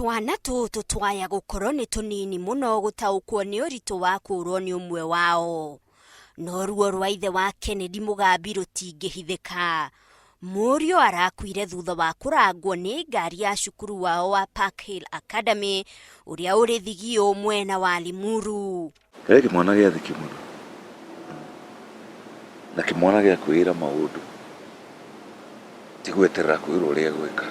Twana tũtũ twaya gũkorwo nĩ tũnini mũno gũtaũkwo nĩ ũritũ wa kũũrwo nĩ ũmwe wao. No ruo rwa ithe wa Kennedy Mũgambi rũtingĩhithĩka. Mũriũ arakuire thutha wa kũrangwo nĩ ngari ya cukuru wao wa Park Hill Academy ũrĩa ũrĩ Thigio mwena wa Limuru. Kĩarĩ kĩmwana gĩathĩki mũno na kĩmwana gĩa kwĩĩra maũndũ, ti gweterera kwĩrwo ũrĩa egwĩka.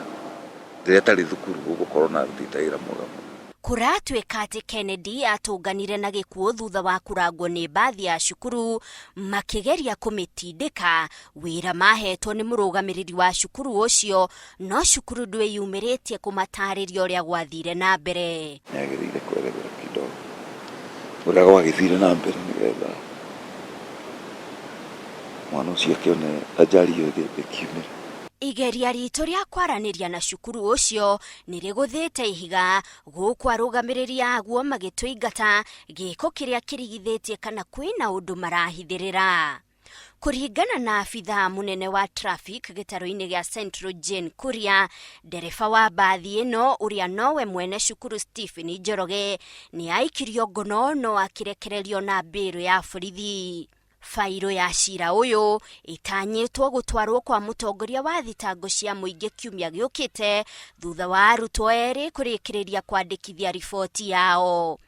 Rĩrĩa atarĩ thukuru ũgũkorwo na arutĩte wĩra mwega mũno. Kũratuĩka atĩ Kennedy atũnganire na gĩkuũ thutha wa kũrangwo nĩ mbathi ya cukuru makĩgeria kũmĩtindĩka, wĩra mahetwo nĩ mũrũgamĩrĩri wa cukuru ũcio, no cukuru ndwĩyumĩrĩtie kũmatarĩria ũrĩa gwathire na mbere. Nĩagĩrĩire kwerethera kidogo ũrĩa gwagĩthire na mbere nĩgetha mwana ũcio akĩone ajali ĩyo ĩkiumĩra. Igeria ritũ rĩa kwaranĩria na cukuru ũcio nĩ rĩgũthĩte ihiga, gũkũ arũgamĩrĩri aguo magĩtũingata, gĩko kĩrĩa kĩrigithĩtie kana kwĩna ũndũ marahithĩrĩra. Kũringana na abithaa mũnene wa traffic gĩtarũ-inĩ gĩa Central Jane Kuria, ndereba wa mbathi ĩno ũrĩa nowe mwene cukuru Stephen Njoroge nĩ aikirio ngono no akĩrekererio na mbĩrũ ya borithi. Bairũ ya cira ũyũ ĩtanyĩtwo gũtwarwo kwa mũtongoria wa thitango cia mũingĩ kiumia gĩũkĩte thutha wa arutwo erĩ kũrĩkĩrĩria kwandĩkithia riboti yao.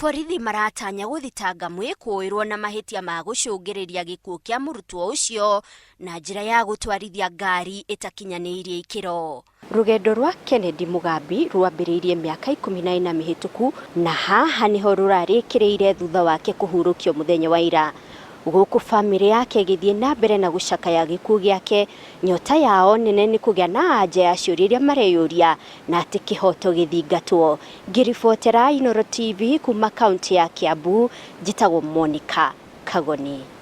Borithi maratanya gũthitanga mwĩkũĩrwo na mahĩtia ma gũcũngĩrĩria gĩkuũ kĩa mũrutwo ũcio na njĩra ya gũtwarithia ngari ĩtakinyanĩirie ikĩro. Rũgendo rwa Kennedy Mugambi rwambĩrĩirie mĩaka 14 mĩhĩtũku na haha nĩho rũrarĩkĩrĩire thutha wake kũhurũkio mũthenya wa ira. Gũkũ famĩlĩ yake ĩgĩthiĩ na mbere na gũcakaya gĩkuũ gĩake, nyota yao nene nĩ kũgĩa na anja ya ciũria iria mareyũria na atĩ kĩhoto gĩthingatwo. Ngĩribotera Inooro TV kuma kaũntĩ ya Kiambu, njĩtagwo Monica Kagoni.